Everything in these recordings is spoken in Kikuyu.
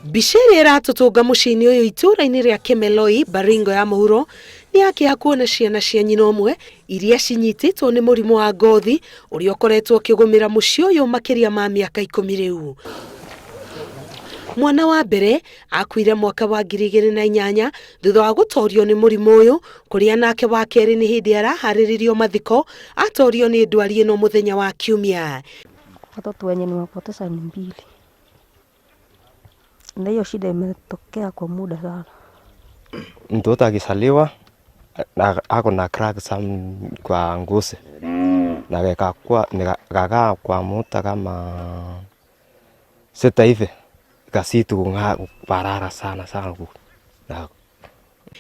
Mbica ĩrĩa ĩratũtũnga mũciĩ-inĩ ũyũ itũũra-inĩ rĩa Kemeloi, Baringo ya mũhuro, nĩ ya kĩeha kuona ciana cia nyina ũmwe iria cinyitĩtwo nĩ mũrimũ wa ngothi ũrĩa ũkoretwo ũkĩgũmĩra mũciĩ ũyũ makĩria ma mĩaka ikũmi rĩu. Mwana wa mbere akuire mwaka wa 2008 thutha wa gũtorio nĩ mũrimũ ũyũ, kũrĩa nake wa kerĩ nĩ hĩndĩ araharĩrĩrio mathiko atorio nĩ ndwari ĩno mũthenya wa Kiumia. Watoto wenye nimewapoteza ni mbili, na hiyo shida imetokea kwa muda sana. Mtoto akizaliwa ako na crack some kwa ngozi na ikakaa kwa muda kama 6 hivi ikazidi kung'aa kuparara sana sana na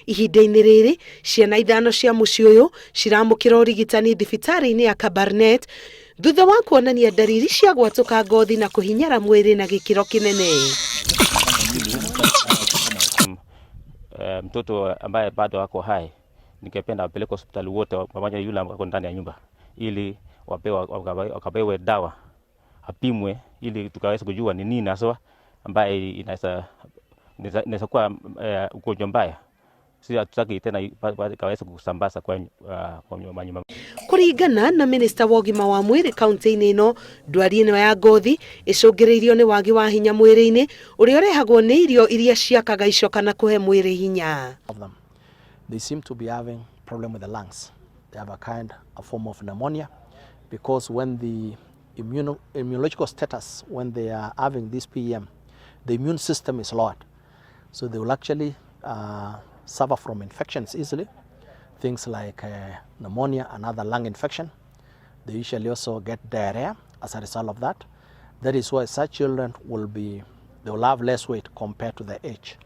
Ihinda-inĩ rĩrĩ ciana ithano cia mũciĩ ũyũ ciramũkĩra ũrigitani thibitarĩ-inĩ ya Kabarnet thutha wa kuonania ndariri cia gwatũka ngothi na kũhinyara mwĩrĩ na gĩkĩro kĩnene. Mtoto ambaye bado ako hai ningependa apelekwe hospitali wote pamoja na yule ako ndani ya nyumba ili wakapewe dawa apimwe ili tukaweza kujua ni nini haswa ambaye inaweza kuwa ugonjwa mbaya. Si hatutaki tena ikaweza kusambaza kwa manyumba. Kũringana na minista wa ũgima wa mwĩrĩ kaunti-inĩ ĩno, ndwari ĩno ya ngothi ĩcũngĩrĩirio nĩ wagi wa hinya mwĩrĩ-inĩ ũrĩa ũrehagwo nĩ irio iria ciakaga icoka na kũhe mwĩrĩ hinya. Of them, they seem to be having problem with the lungs. They have a kind a form of pneumonia because when the immunological status, when they are having this PEM, the immune system is lowered. So they will actually suffer from infections easily, things like pneumonia and other lung infection. They usually also get diarrhea as a result of that. That is why such children will have less weight compared to their age.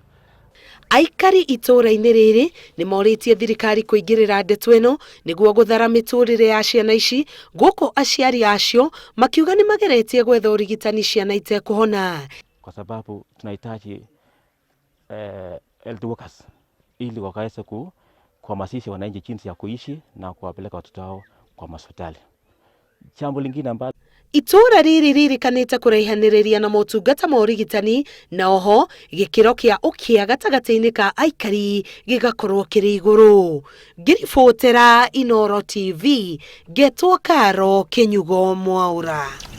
Aikari itũũra-inĩ rĩrĩ nĩ morĩtie thirikari kũingĩrĩra ndeto ĩno nĩguo gũthara mĩtũrĩre ya ciana ici, gũkũ aciari acio makiuga nĩ mageretie gwetha ũrigitani ciana itekũhona. Kwa sababu tunahitaji health workers ili wakaweze kuhamasisha wananchi jinsi ya kuishi na kuwapeleka watoto wao kwa hospitali. Jambo lingine ambalo Itũũra rĩrĩ rĩrĩkanĩte kũraihanĩrĩria na motungata ma ũrigitani na oho gĩkĩro kĩa ũkĩa gatagatĩ-inĩ ka aikari gĩgakorwo kĩrĩ igũrũ. Ngĩribotera Inooro TV, ngetwo Karo Kĩnyugo Mwaũra.